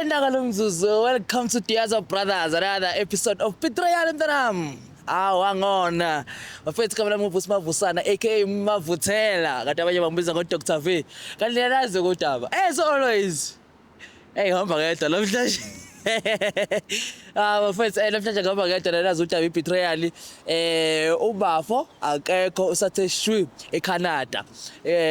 Naka mzuzu, welcome to Diazo Brothers, another episode of Betrayal mntanami. Awu angona. Bafethu, igama lami uVusi Mavusana aka Mavuthela. Kanti abanye bambiza ngo Dr V. Kanti niyalazi udaba. As always. Hey, hamba ngedwa namhlanje. Ah, bafethu, namhlanje ngihamba ngedwa, nalazi udaba i-betrayal. Ubafo akekho, usathe shwi eCanada.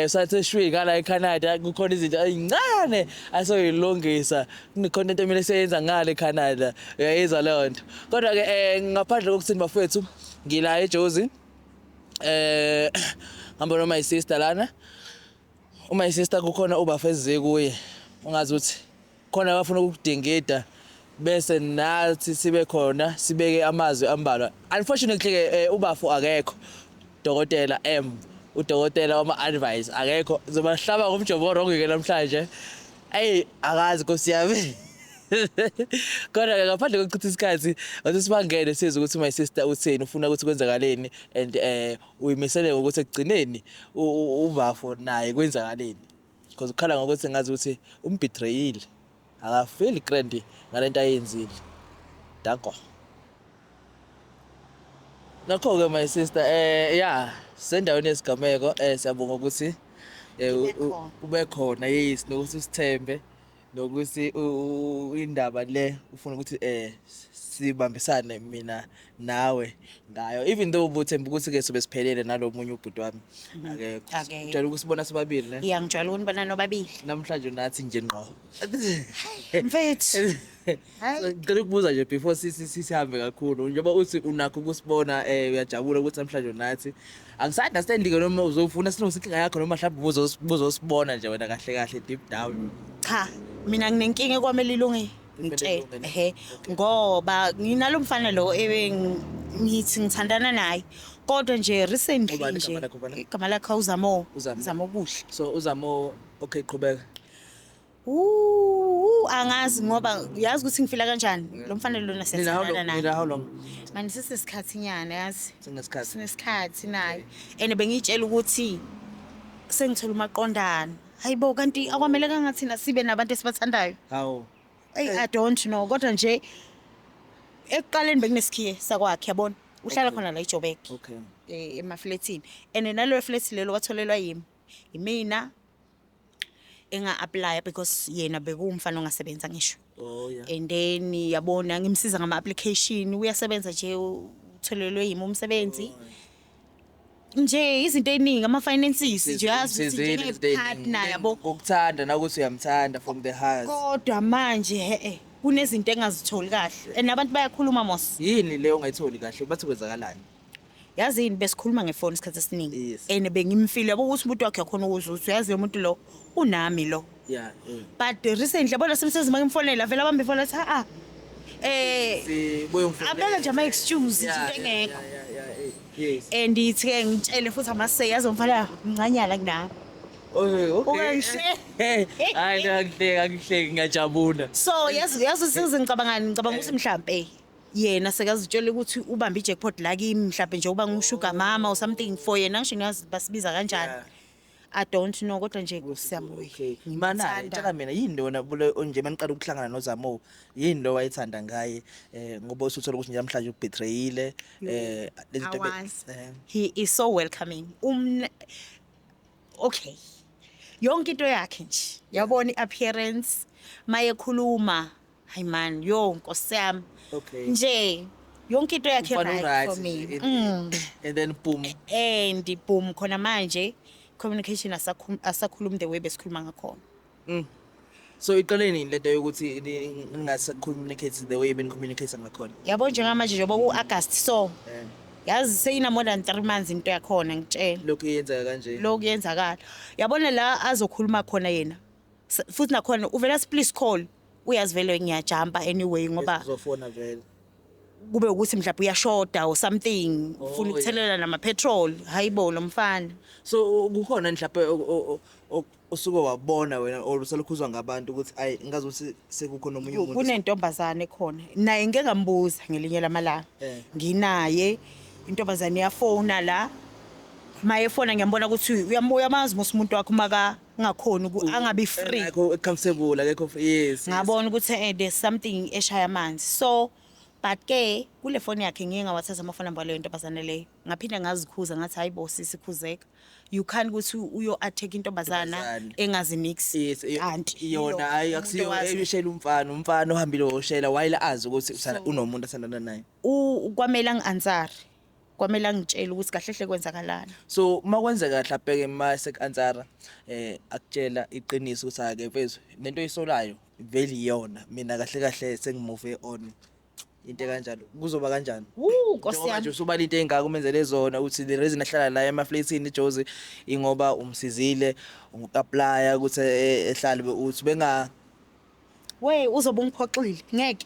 Usathe shwi ngala eCanada, kukhona izinto ezincane asoyilungisa. Kune-content emele siyenza ngale eCanada. Uyayizwa leyo nto. Kodwa ke ngaphandle kokuthini, bafethu, ngila eJozi. Hamba no my sister lana. Uma sister kukhona ubafo eze kuye. Ungazi ukuthi khona abafuna ukudingida bese nathi sibe khona sibeke amazwi ambalwa. Unfortunately ke ubafo akekho. Dokotela M, udokotela wama advice akekho. Zobahlaba ngomjovo wrong ke namhlanje. Ey, akazi Nkosi yami. Kodwa ke ngaphandle kokuchitha isikhathi, wathi sibangene sizwe ukuthi my sister utheni, ufuna ukuthi kwenzakaleni and uyimisele ngokuthi ekugcineni ubafo naye kwenzakaleni. Because ukhala ngokuthi ngazi ukuthi umbetrayile. Akafeel grand ngalento ayenzile. Danko. Nakho-ke my sister, yeah, sendaweni yesigameko, siyabonga ukuthi Ube khona. Ube khona, yes, nokuthi usithembe nokuthi indaba le ufuna ukuthi sibambisane mina nawe ngayo, even though ubuthemba ukuthi ke sobe siphelele nalo munye ubhuti wami akekho. Akekho. Ujwayele ukusibona sobabili, ne? Ya, ngijwayele ukunibona nobabili. Namhlanje nathi nje ngqo. Mfethu. Hayi. So, ngicela ukubuza nje before sihambe kakhulu, njengoba uthi unakho ukusibona, uyajabula ukuthi namhlanje unathi, angisa-understand-ke noma uzofuna silungise inkinga yakho noma mhlawumbe ubuzosibona nje wena kahle kahle deep down. Cha, mina nginenkinga ekwamele ilunge. Ngitshele. Ilunge, ne? Ehhe. Ngoba nginalo mfana lo ebe ngithi ngithandana naye. Kodwa nje recently Ubani nje igama lakhe, ubani? Igama lakhe uZamo. uZamo. Zamo Buhle. So uZamo, okay, qhubeka. Angazi ngoba yazi ukuthi ngifila kanjani. Lo mfana lona Nina how siyathandana long? naye. Nina how long? Manje sisesikhathi nyana, yazi. Sinesikhathi. Sinesikhathi naye. And bengiyitshela ukuthi sengithola umaqondana. Hayibo, kanti akwamele kangathina sibe nabantu esibathandayo. Hawu. Ey, I don't know, kodwa nje ekuqaleni bekunesikhiye sakwakhe, yabona. Uhlala khona la eJoburg. Emafletini. And nalo flat lelo watholelwa yimi. Imina enga apply because yena bekuwumfana ongasebenza ngisho. And then yabona ngimsiza ngama application, uyasebenza nje, utholelwe yimi umsebenzi. Nje izinto eziningi, ama finances nje, yazi ukuthi Umsizile izinto njenge partner ey'ningi. Yabo. Ngokuthanda nakuthi uyamthanda from the heart. Kodwa manje he kunezinto engazitholi kahle. And abantu bayakhuluma mos. Yini leyo ongayitholi kahle? Bathi kwenzakalani? Yazi yini, besikhuluma ngefoni isikhathi esiningi. And bengimfile, yabo, ukuthi umuntu wakhe yakhona ukuzwa ukuthi uyazi lo muntu lo unami lo. But recently, yabona, semsezi ngimfonela vele abambe ifoni athi ah Sibuye ngifonele. Abeka nje ama excuse nje, into engekho. Yeah. And ithi ke ngitshele futhi amase, yazi umfana mncanyana kunami. Oh, okay. Ungangihleki. Hayi, angihleki, angihleki, ngiyajabula. So yazi size ngicabangani, ngicabanga ukuthi mhlambe yena sekazitshela ukuthi ubambe i-jackpot la kimi, mhlambe nje uba ngu-sugar mama or something for yena, ngisho ngiyazi basibiza kanjani. I don't know, kodwa nje siyabuya. Okay. Mana, tshela mina, yini wena bule nje maniqala ukuhlangana noZamo, yini lo wayethanda ngaye, ngoba usuthola ukuthi nje namhlanje ukubetrayile lezi zinto Awazi. He is so welcoming. Okay. Yonke into yakhe nje. Yabona i-appearance mayekhuluma. Hayi man, yo Nkosi yami. Nje yonke into yakhe Umfana right u-right for me. nje, and then boom. And boom, khona manje communication asakhulumi the way besikhuluma ngakhona. So iqale nini lento yokuthi ningasa communicate the way ben communicate ngakhona? Yabo, njengamanje njengoba ku-August, so yazi seyina more than 3 months into yakhona, ngitshela. Lokhu iyenzeka kanje. Lokhu yenzakala. Yabona la azokhuluma khona yena. Futhi nakhona uvela please call. Uyazi vele ngiyajumpa anyway ngoba uzofona vele. Kube ukuthi mhlawumbe uyashoda or something, ufuna ukuthelela nama petrol. Hayibo, lo mfana. So kukhona mhlawumbe osuke wabona wena or usalokhu uzwa ngabantu ukuthi ayi, ngazi ukuthi sekukhona omunye umuntu? Kunentombazane khona naye, ngike ngambuza ngelinye lamalanga. Nginaye, intombazane iyafona la. Mayefona ngiyambona ukuthi uyamazi mos umuntu wakho maka ngakhoni angabi free. Akekho comfortable, akekho free. Yes. Ngabona ukuthi there's something eshaya amanzi. So but ke kule phone yakhe ngiye ngawathatha amafoni number leyo ntombazane leyo. Ngaphinda ngazikhuza ngathi, hayi bo sisi, khuzeka. You can't ukuthi uyo attack intombazana Intombazane. engazi nix. Kanti Yona hayi, akusiyo eshela umfana ohambile woshela while azi ukuthi unomuntu athandana naye. Kwamele angi-answer. Kwamele angitshele ukuthi kahle hle kwenzakalani. So makwenzeka mhlawumbe ke mase ku-answera, akutshela iqiniso ukuthi ake mfethu, lento oyisolayo vele iyona, mina kahle kahle sengimove on, into kanjalo, kuzoba kanjani? Woo, Nkosi Njengoba yami. nje usubala into engaka umenzele zona, uthi the reason ahlala la emaflatini eJozi ingoba umsizile uku-applya ukuthi ehlale, uthi benga We, uzobe ungiphoxile, ngeke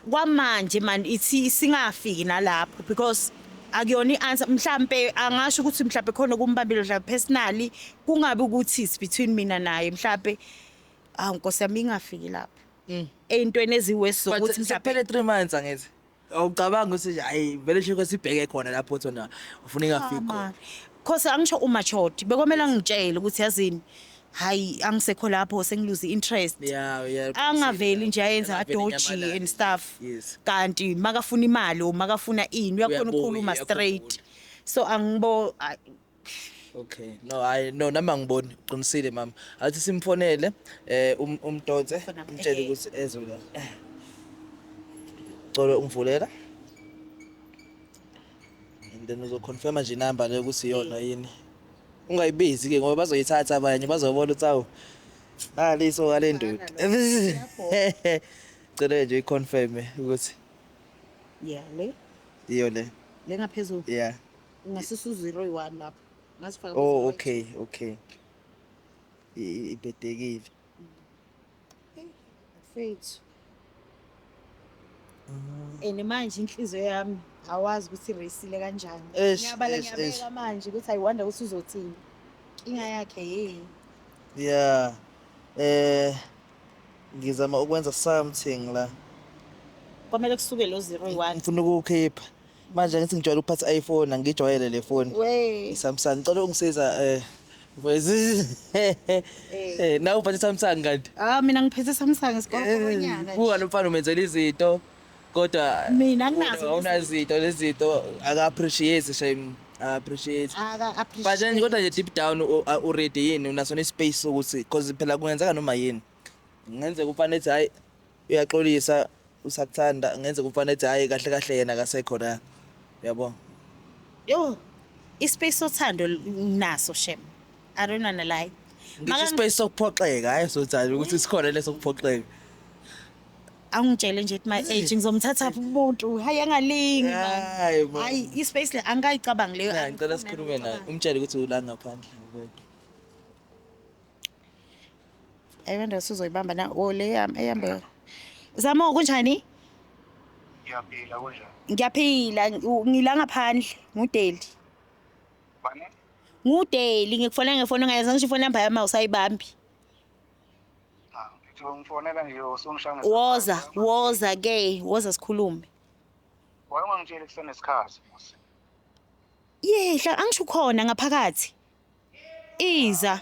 kwamanje man, ithi singafiki nalapho because akuyona i-answer. Mhlambe angasho ukuthi mhlambe khona kumbambile mhlambe personally, kungabi ukuthi it's between mina naye. Mhlambe, ah, Nkosi yami, ingafiki lapho ey'ntweni eziwesi But zokuthi mhlambe sekuphele 3 months, angithi awucabanga ukuthi nje hayi vele nje sibheke khona lapho uthi ufuna ingafiki khona? Cause angisho umatured, bekomele angitshele ukuthi yazini, hayi, angisekho lapho, sengiluze interest. Angaveli nje ayenza Angaveli adoji nyamalale. and stuff. Kanti makafuna imali or makafuna ini, uyakhona Uyabuya, ukukhuluma straight. Uyakhumbula. So angibo Okay, no, hayi, no, nami angiboni, uqinisile mama. Athi simfonele umdonse, Fona, umtshele ehhe. ukuthi ezwe la. Cela ungivulela. And then uzoconfirma nje inamba le ukuthi iyona yini. Ungayibizi ke ngoba bazoyithatha abanye, bazobona ukuthi awu, naliso ngale ndoda. Cela nje iconfirm ukuthi Yeah, le iyo le. Le ngaphezulu. Yeah. Ungasusa u-01 lapho, ngazifaka. Oh, okay. Ibhedekile. Mfethu, and manje inhliziyo yami awazi ukuthi iresile kanjani. Eish, Ngiyabala, eish, eish. ngiyabeka manje ukuthi I wonder ukuthi uzothini, inkinga yakhe yini. Yeah. Ngizama ukwenza something la. Kwamele kusuke lo 01. Ngifuna ukuwukhipha. Manje ngithi ngijwayele ukuphatha iPhone, angijwayele le phone. We. I-Samsung. Ngicela ungisiza mfowethu. Nawe uphathe Samsung kanti? Ah, mina ngiphethe Samsung isikolo. Buka lo mfana, umenzela izinto kodwa Mina anginazo. Awunazinto lezi zinto, aka appreciate, shame, appreciate. Aka But nje kodwa nje deep down u-ready yini, unaso ne-space sokuthi, because phela kungenzeka noma yini. Kungenzeka umfana ethi hayi, uyaxolisa, usakuthanda, kungenzeka umfana ethi hayi, kahle kahle yena akasekho la. Uyabo? Yo, ispace sothando nginaso, shem. I don't wanna lie. Ngisho Maka- ispace sokuphoxeka, hayi sothando, ukuthi sikhona leso kuphoxeka. Angitshele nje at my age ngizomthatha phi umuntu? Hayi, angalingi man. Hayi man. Hayi, ispace le angikayicabangi leyo. Na, ngicela sikhulume naye. Umtshele ukuthi ula ngaphandle. I wonder usuzoyibamba na oh le yami eyambe. Zamo, kunjani? Ngiyaphila, kunjani? Ngiyaphila, ngila ngaphandle, nguDeli. Bani? NguDeli, ngikufonela ngefoni ongayazi, ngisho ifoni number yami awusayibambi. Ah, ngithi ungifonela nje usungishaya. Woza, woza ke, woza sikhulume. Why ungangitsheli kusenesikhathi, mos? Yehla, angisho khona ngaphakathi. Iza.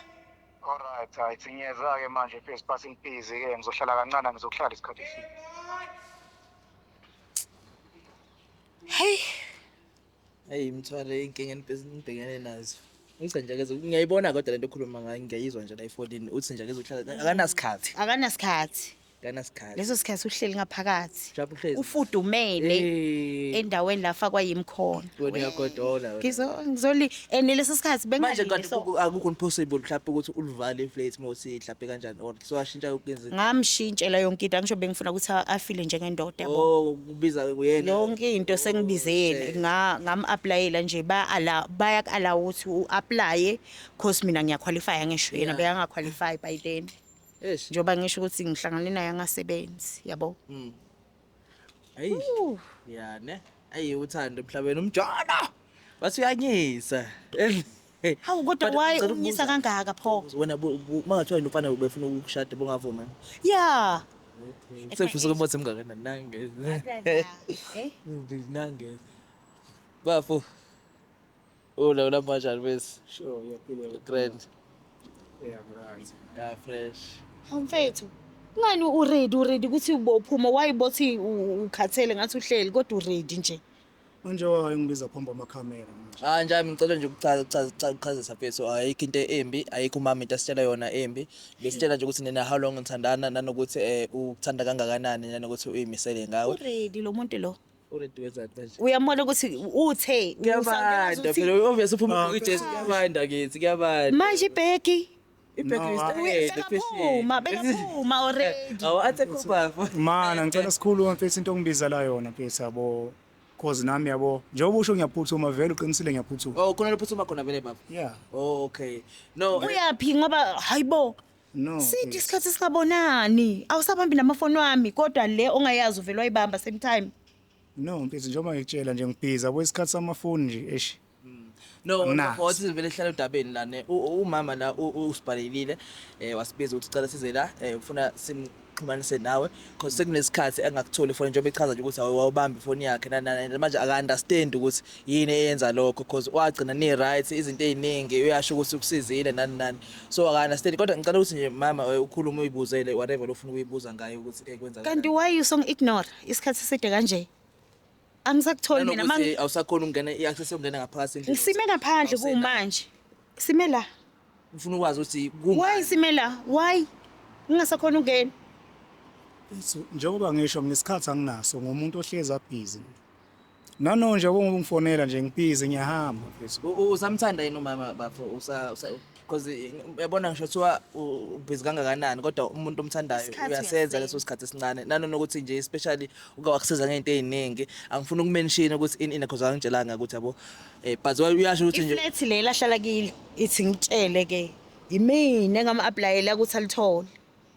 Alright, hayi, ngiyeza ke manje, phezulu basi ngibhizi ke, ngizohlala kancane, ngizokuhlala isikhathi eside. Hey. Hey mthwalo, inkinga enibhekene nazo. Ngithi nje ke ngiyayibona kodwa lento okhuluma ngayo, ngiyayizwa nje la efonini, uthi nje kezokuhlala, akanasikhathi. Akanasikhathi. Akanasikhathi. Leso sikhathi uhleli ngaphakathi. Mhlawumbe uhlezi. Ufudumele Eh. endaweni la fakwa yimi khona. Wena uyagodola wena. Ngizoli and leso sikhathi Manje bengalinde kanti so. Akukho impossible mhlawumbe ukuthi ulivale iflat mawuthi mhlawumbe kanjani or so washintsha ukwenza? Ngamshintshela yonke into, angisho bengifuna ukuthi afile njengendoda, yabo. Oh, kubiza uyena. Yonke into sengibizele, shit. Ngam-applyela nje, ba ala bayak-allow ukuthi u-applye cause mina ngiyaqualify, ngisho yena beyangaqualify by then. Eish. Njengoba ngisho ukuthi ngihlangane naye angasebenzi, yabo. Hayi. Ya ne. Ayi, uthando emhlabeni umjolo. Bathi uyanyisa. Hawu, kodwa But why ngicela unyisa ukubuza. kangaka pho? Wena mangathiwa umfana ubefuna ukushada, bongavuma? Yeah. Sefisa ukubona mngakanani nangeze. Eh? Nangeze. Bafo. Ula ula kanjani bese? Sure, uyaphila. Grand. Yeah, right. Yeah, fresh. Hawu mfethu, kungani u-ready u-ready ukuthi ubophuma wayibothi ukhathele ngathi uhleli kodwa u-ready nje. Manje waye ngibiza phambi kwamakhamera manje. Ah nje ngicela nje ukuchaza ukuchaza ukuchazisa mfethu, ayikho into embi, ayikho umama into asitshela yona embi. Besitshela nje ukuthi nina how long nithandana, nanokuthi ukuthanda kangakanani, nanokuthi uyimisele ngawe. U-ready lo muntu lo. U-ready wenzani manje? Uyambona ukuthi uthe Kuyabanda phela, obvious uphuma ijezi, kuyabanda kithi, kuyabanda. Manje ibhegi Ibhegi No, isitayela, bekaphuma bekaphuma already. Awu athe kubafo. Mana ngicela sikhulume mfethu, into ongibizela yona mfethu yabo. Cause nami yabo, njengoba usho ngiyaphuthuma vele, uqinisile, ngiyaphuthuma. Oh, khona lophuthuma khona vele baba. Yeah. Oh, okay. No, Uyaphi ngoba hayibo. No. Sithi isikhathi singabonani, awusabambi namafoni wami kodwa le ongayazi uvele wayibamba same time. No mfethu, njengoba ngikutshela nje ngibhizi yabo, isikhathi samafoni nje eish. No, Anginaso. wathi vele hlala udabeni la ne umama la usibhalelile, wasibiza ukuthi cela size la, ufuna simxhumanise nawe because sekunesikhathi engakutholi ifoni, njengoba echaza nje ukuthi awubambi ifoni yakhe nani nani. Manje aka understand ukuthi yini eyenza lokho because wagcina ni right izinto eziningi, uyasho ukuthi ukusizile nani nani, so aka understand. Kodwa ngicela ukuthi nje mama, ukhulume uyibuzele whatever ofuna ukuyibuza ngayo ukuthi kwenza Kanti why you song ignore isikhathi eside kanje? Angisakutholi mina nanokuthi awusakhona ukungena, i-access yokungena ngaphakathi endlini. Ngisime ngaphandle Awusenayo. kumanje. Sime la. Ufuna ukwazi ukuthi Why sime la? Why? Ngingasakhona ukungena. Mfethu, njengoba ngisho mina isikhathi anginaso, ngumuntu ohlezi abhizi. Nano nje ngoba ungifonela nje ngibhizi, ngiyahamba mfethu. Usamthanda yini umama bafo? Usa because uyabona ngisho kuthiwa ubhizi kangakanani, kodwa umuntu omthandayo Isikhathi uyasenza uyasenza. leso sikhathi esincane, nanokuthi nje especially uke wakusiza ngey'nto ey'ningi. Angifuni uku-mention ukuthi in in because angitshelanga ukuthi yabo, but uyasho ukuthi nje I-flat le lahlala kilo ithi ngitshele ke yimina engama-applyela ukuthi alithole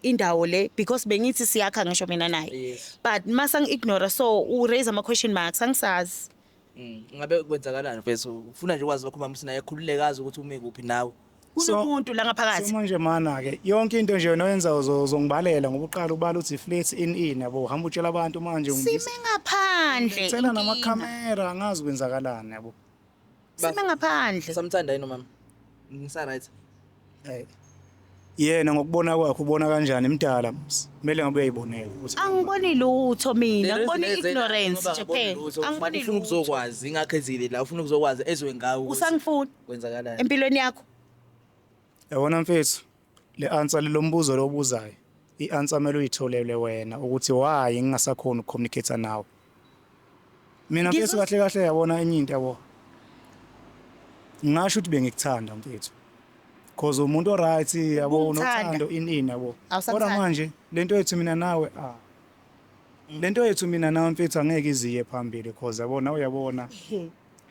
indawo le because bengithi siyakha ngisho mina naye. But mase ngi-ignore, so u-raise ama-question marks, angisazi. Ngabe kwenzakalani mfethu? Ufuna nje ukwazi lokho umama ukuthi naye ekhululeke, azi ukuthi ume kuphi nawe. Kunomuntu la So ngaphakathi. manje mana ke yonke into nje wena oyenza uzongibalela ngoba uqala ubala uthi flat in in yabo, uhamba utshela abantu manje Sime ngaphandle. ngicela Inkinga. namakhamera, angazi kwenzakalani yabo. Sime ngaphandle. Usamthanda yini umama? Ngisa right? Yena ngokubona kwakhe ubona kanjani, imdala mos, kumele ngabe uyayibonela ukuthi Angiboni lutho mina, Le ngibona reason i-ignorance ngoba nje akaboni kuphela. lutho, Angiboni ufuna lutho. ukuzokwazi, ingakho ezile la, ufuna ukuzokwazi ezwe ngawe ukuthi Usangifuni kwenzakalani. empilweni yakho? Yabona mfethu, le answer lo mbuzo lo obuzayo, i-answer kumele uyitholele wena ukuthi why ngingasakhoni uku-communicate nawe mina mfethu. Kahle kahle yabona enye into yabo, ngingasho ukuthi bengikuthanda mfethu cause umuntu o-right yabo. Ubungithanda. Unothando in in yabo. Awusamthandi. Kodwa manje lento yethu mina nawe, ah, lento yethu mina nawe mfethu angeke iziye phambili cause yabona, uyabona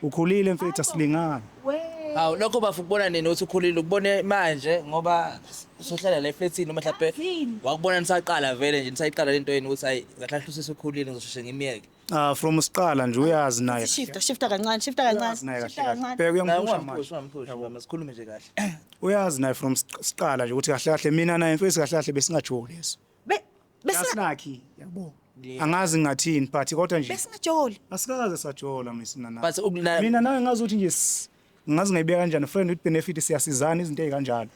ukhulile mfethu, asilingani. Hawu, lokho bafu ukubona nini ukuthi ukhulile? Ukubone manje ngoba usohlala la efletini noma mhlawumbe Yazini. wakubona nisaqala vele nje, nisayiqala lento yenu ukuthi hayi kahle kahle usesekhulile, ngizosheshe ngimyeke? Ah, from siqala nje uyazi naye. Shifta, shifta kancane, shifta kancane. Uyazi naye kahle Shifta kahle. kancane. Bheka, uyangipusha Ungamphushi, manje. ungamphushi mama, sikhulume nje kahle. Uyazi naye from siqala nje ukuthi kahle kahle mina naye mfethu kahle kahle besingajoli yeso. Bese Asinakhi yabo, angazi ngingathini but kodwa nje besingajoli. Asikaze sajola mina nawe. But Mina nawe ngazi ukuthi nje ngazi ngayibeka kanjani, friend with benefit, siyasizana izinto ey'kanjalo.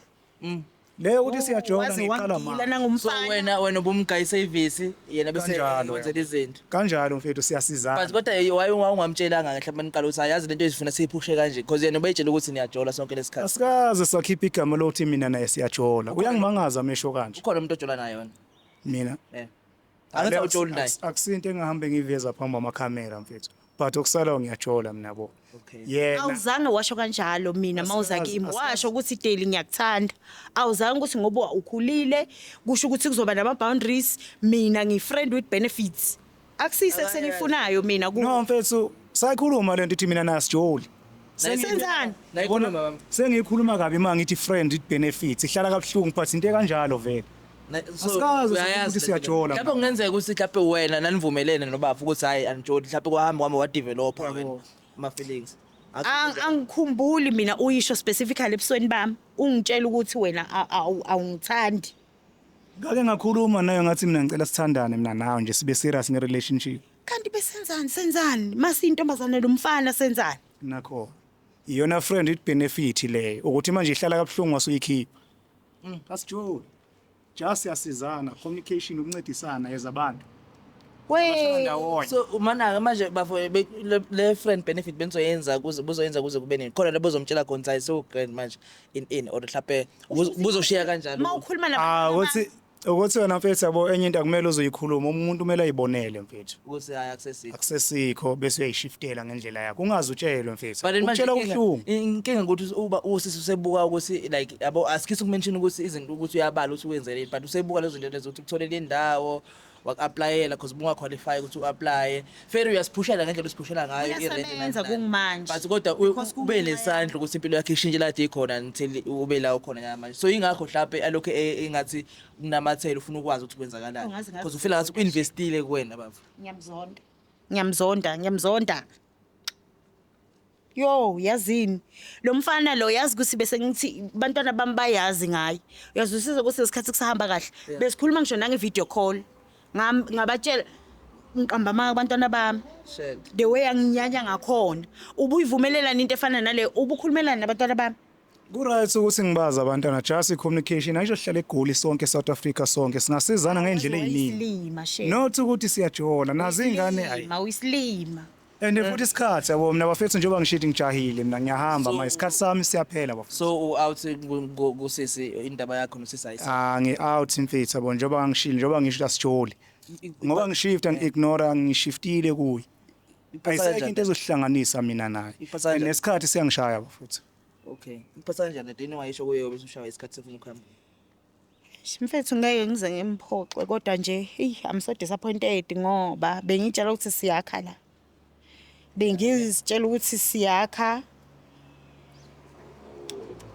Leyo ukuthi siyajola Waze ngiqala wangila manje. So nangumfana. wena ubumgayi service, yena bese Kanjalo, wenzela izinto. Kanjalo mfethu, siyasizana. But kodwa waye ungamtshelanga mhlawumbe niqala ukuthi ayazi lento ezifuna siyiphushe kanje because yena ubeyitshela ukuthi niyajola sonke lesikhathi? Asikaze sakhipha igama lokuthi mina naye siyajola. Uyangimangaza mesho kanje. Ukhona umuntu ojola naye wena? Mina Angathi awujoli naye. Akusinto engahambe ngiveza phambi kwamakhamera mfethu, but okusalayo ngiyajola mina yabo. Yena Awuzange washo kanjalo mina mawuza kimi. Asikaze. Washo ukuthi Deli ngiyakuthanda. Awuzange ukuthi ngoba ukhulile kusho ukuthi kuzoba nama boundaries, mina ngi-friend with benefits. Akusise sengifunayo mina ku. No mfethu, sayikhuluma lento ithi mina naye asijoli. Senzani? Nayikhuluma mama. Sengiyikhuluma kabi uma ngithi friend with benefits, ihlala kabuhlungu but into ekanjalo vele. So, Asikaze uyayazi ukuthi lento. siyajola. Mhlawumbe kungenzeka ukuthi mhlawumbe wena nanivumelene nobaba ukuthi hayi anijoli, mhlawumbe kwahamba kwami wa-developa wena ama-feelings. Angikhumbuli mina uyisho specifically ebusweni bami. Ungitshela ukuthi wena awungithandi. Ngake ngakhuluma naye ngathi mina ngicela sithandane mina nawe nje, sibe serious nge-relationship. Kanti besenzani, senzani? Masiyintombazane lo mfana, senzani? Nakho. Iyona friend with benefit leyo, ukuthi manje ihlala kabuhlungu wasuyikhipha. Asijoli. Just siyasizana, communication, ukuncedisana as abantu. We. Ndawonye. So umanaka manje bafo, le friend benefit benizoyenza kuze buzoyenza kuze kube nini? Khona lebozomtshela khona ukuthi so grand manje in or mhlawumbe buzoshiya kanjalo. Ma ukhuluma Ah, nabantwana. ukuthi wena mfethu, yabo, enye into akumele uzoyikhuluma, umuntu kumele ayibonele, mfethu. Ukuthi hayi, akusesikho. Akusesikho, bese uyayishiftela ngendlela yakho. Ungaze utshelwe, mfethu. But then manje Ukutshela kubuhlungu. Inkinga ukuthi uba usisi usebuka ukuthi like, yabo, asikisi ukumention ukuthi izinto ukuthi uyabala ukuthi wenzeleni, but usebuka lezo zinto lezo ukuthi ukutholele indawo, waku-applyela because bunga-qualify ukuthi u-applye fair, uyasiphushela ngendlela usiphushela ngayo i-rent Uyasebenza nani nani. kungimanje. But kodwa Because ube kungenxa nesandla ukuthi impilo yakhe ishintshe lade ikhona until ube la ukhona manje. So ingakho mhlawumbe alokhu engathi kunamathela, ufuna ukwazi ukuthi kwenzakalani Oh, ngaze because ufila ngathi u-investile kuwena, baba. Ngiyamzonda. Ngiyamzonda, ngiyamzonda. Yo, yazini. Lo mfana lo, yazi ukuthi bese ngithi bantwana bami bayazi ngaye. Uyazwisisa ukuthi isikhathi kusahamba kahle. Besikhuluma ngisho nange video call. Ngabatshela, ngiqamba amanga kubantwana bami. Shit. The way anginyanya ngakhona. Ubuyivumelelana into efana nale, ubukhulumelana nabantwana bami? Ku-right ukuthi ngibazi abantwana, just i-communication. Ayisho sihlala eGoli sonke, South Africa sonke, singasizana ngey'ndlela ey'ningi. Isilima she. Not ukuthi siyajola nazo iy'ngane, ayi. Isilima, uyisilima. And futhi isikhathi, yabo, mina bafethu, njengoba ngishithi ngijahile mina, ngiyahamba manje, isikhathi sami siyaphela, bafethu. So u-out kusisi, indaba yakho nosisi ayisi? Ah, ngi-out mfethu, yabo, njengoba ngishilo, njengoba ngisho asijoli. Ngoba ngishifta, ngi-ignora, ngishiftile kuye. Ayisekho into ezohlanganisa mina naye. Iphatha kanjani? And nesikhathi siyangishaya, bafethu. Okay, iphatha kanjani lento owayisho kuye bese ushawa isikhathi sefuna ukuhamba? Mfethu, ngeke ngize ngimphoxe, kodwa nje hey, I'm so disappointed ngoba bengitshela ukuthi siyakha la. Bengizitshela ukuthi siyakha.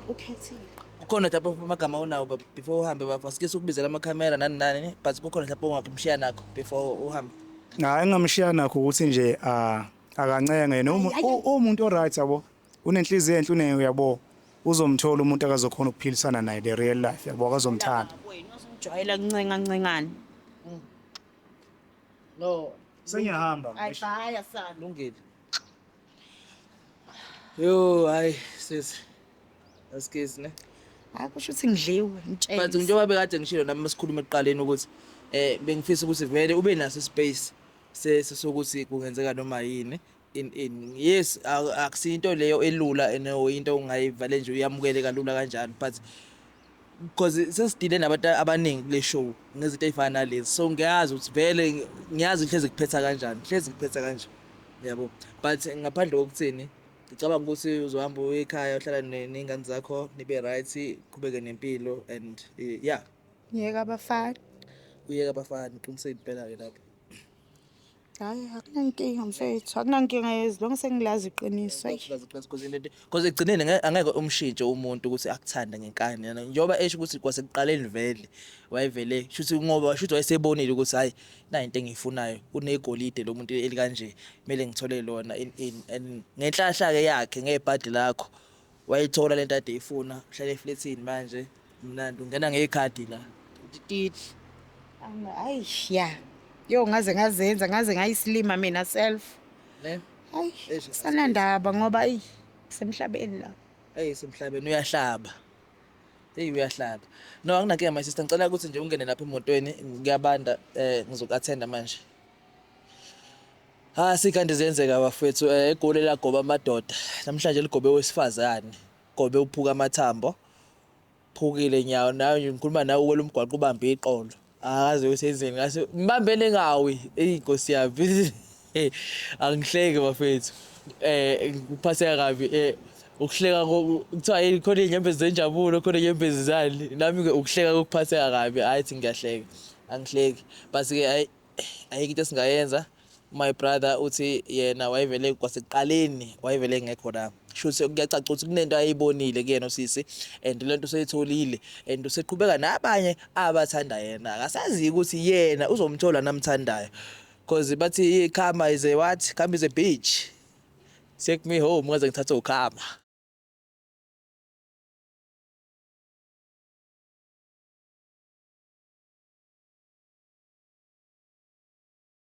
Ukhethile. Kukhona mhlawumbe amagama onawo before uhambe, baba? Sike sukubizela amakhamera nani nani, but kukhona mhlawumbe ongakumshiya nakho before uhambe? Hayi, engamshiya nakho ukuthi nje, ah, akancenge yena Ayi, ayi. umuntu o-right, yabo, unenhliziyo enhle, yabo, uzomthola umuntu akazokhona ukuphilisana naye the real life, yabo, akazomthanda. Wena uzongijwayela kuncenga ncengane. No. Sengiyahamba. Hayi, bye sana. Lungile. Yo, hayi sis, asikezi ne. Hayi, kusho ukuthi ngidliwe, ngitshele. But njengoba bekade ngishilo nami masikhuluma ekuqaleni ukuthi bengifisa ukuthi vele ube naso space sokuthi kungenzeka noma yini in yes, akusinto leyo elula and into ongayivale nje uyamukele kalula kanjalo, but because sesidile nabantu abaningi kule show ngezinto ey'fana nalezi, so ngiyazi ukuthi vele, ngiyazi hlezi kuphetha kanjani, hlezi kuphetha kanje, yabo. But ngaphandle kokuthini, ngicabanga ukuthi uzohamba uye ekhaya, uhlala ney'ngane zakho, nibe right, qhubeke nempilo and yeah. Ngiyeka abafana. Uyeke abafana, uqinisile impela-ke lapho. Hayi, akunankinga mfethu, akunankinga as long sengilazi iqiniso. Ayi. Because ekugcineni angeke umshintshe umuntu ukuthi akuthande ngenkani yana, njengoba esho ukuthi kwasekuqaleni vele wayevele shuthi, ngoba shuthi wayesebonile ukuthi hayi, nayi into engiyifunayo, unegolide lo muntu elikanje, kumele ngithole lona in and ngenhlahla-ke yakhe, ngebhadi lakho wayithola lento ade eyifuna. Uhlala eflethini manje, mnandi, ungena ngekhadi la. Titi. Hayi ya. Yo, ngaze ngazenza, ngaze ngayisilima mina self. Ne. Hayi, Eish, sanandaba ngoba ayi, semhlabeni la. Eyi, semhlabeni uyahlaba. Eyi, uyahlaba. No, anginankinga, my sister, ngicela ukuthi nje ungene lapha emotweni, kuyabanda, ngizoku-attenda manje. Ha, sikande ziyenzeka, bafethu, eGoli lagoba amadoda. Namhlanje ligobe owesifazane. Gobe uphuka amathambo. Phukile nyawo nawe nje ngikhuluma nawe, uwela umgwaqo ubambe iqolo. Akaze usenzeni ngase mbambene ngawi. Eyi Nkosi yami. Angihleki, bafethu. Ngiphatheka kabi, ukuhleka kuthiwa yini, khona iy'nyembezi zenjabulo, khona iy'nyembezi zani, nami-ke ukuhleka kokuphatheka kabi, hhayi thi ngiyahleka, angihleki, but-ke hhayi, ayikho into esingayenza. My brother uthi yena wayevele kwasekuqaleni wayevele engekho la, shuthi kuyacaca ukuthi kunento ayibonile kuyena usisi, and lento useyitholile and useqhubeka nabanye abathanda yena. Akasazi ukuthi yena uzomthola namthandayo, cause bathi karma is a what? Karma is a bitch. Take me home, ngaze ngithathe ukarma.